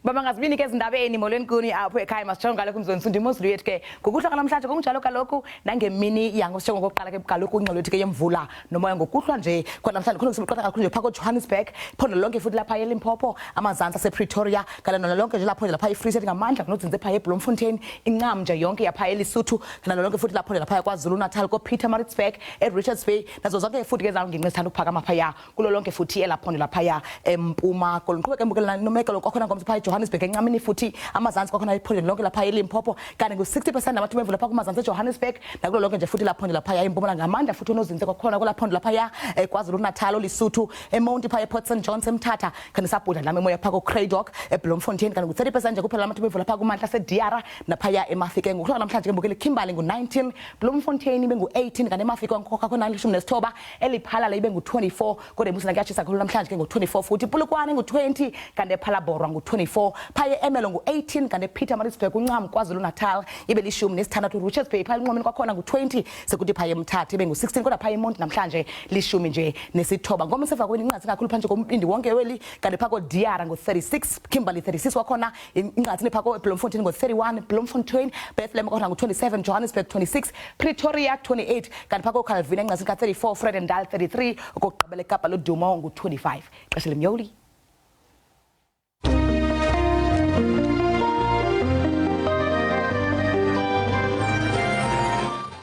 Baba ngazibini ke ezindabeni, molweni kuni apho ekhaya. Masijonge kaloku mzonsundi imozulu yethu ke ngokuhlwa namhlanje, kunjalo kaloku nangemini yango. Sisho ngokuqala ke kaloku ingxelo yethu ke yemvula nomoya ngokuhlwa nje khona namhlanje khona sibuqatha kakhulu nje phaka Johannesburg, phondo lonke futhi lapha eLimpopo, amazantsi asePretoria, kanye nalo lonke nje lapho nje lapha eFree State, ngamandla kunozinze phaya eBloemfontein, incam nje yonke yapha eLesotho, nalo lonke futhi lapho nje lapha KwaZulu Natal, koPietermaritzburg, eRichards Bay, nazo zonke futhi ke zawo ngingqi sithanda ukuphakama phaya kulo lonke futhi elaphondo laphaya eMpuma Koloni. Qhubeke mbukela nomekelo kwakhona ngomso phaya eJohannesburg, encamini futhi amazantsi kwakhona ephondweni lonke lapha eLimpopo, kanti ngu-60% amathuba emvula phaa kumazantsi eJohannesburg nakulo lonke nje futhi laphondo laphaya eMpumalanga, ngamandla futhi unozinze kwakhona kulaphondo laphaya KwaZulu Natal, oLesotho, eMonti phaya ePort St Johns, eMthatha, kanti sabhudha nami emoya phaa koCradock, eBloemfontein, kanti ngu-30% nje kuphela amathuba emvula phaa kumantla aseDiara naphaya eMafikeng. Ngokuhlwa namhlanje ke mbukeli, Kimberley ngu-19, Bloemfontein ibe ngu-18, kanti eMafikeng kwakhona 19, eLephalale ibe ngu-24, kodwa emusina kuyatshisa kakhulu namhlanje ke ngu-24 futhi, Polokwane ngu-20, kanti ePhalaborwa ngu-24, phaya eErmelo ngu-18, kanti ePietermaritzburg uncam KwaZulu Natal ibe 16, Richards Bay phaya eNqomeni kwakhona ngu-20, sekuthi phaya eMthatha ibe ngu-16, kodwa phaya eMonti namhlanje 19. Ngomso emva kweni inqathi kakhulu phantsi kombindi wonke weli, kanti phaa koDiara ngu-36, Kimberley 36 kwakhona, inqathini phaa koBloemfontein ngo-31, Bloemfontein, Bethlehem kwakhona ngu-27, Johannesburg 26, Pretoria 28, kanti phaa koCalvina enqathini ka-34, Vredendal 33, okokugqibela eKapa lodumo ngu-25. Xesha limyoli.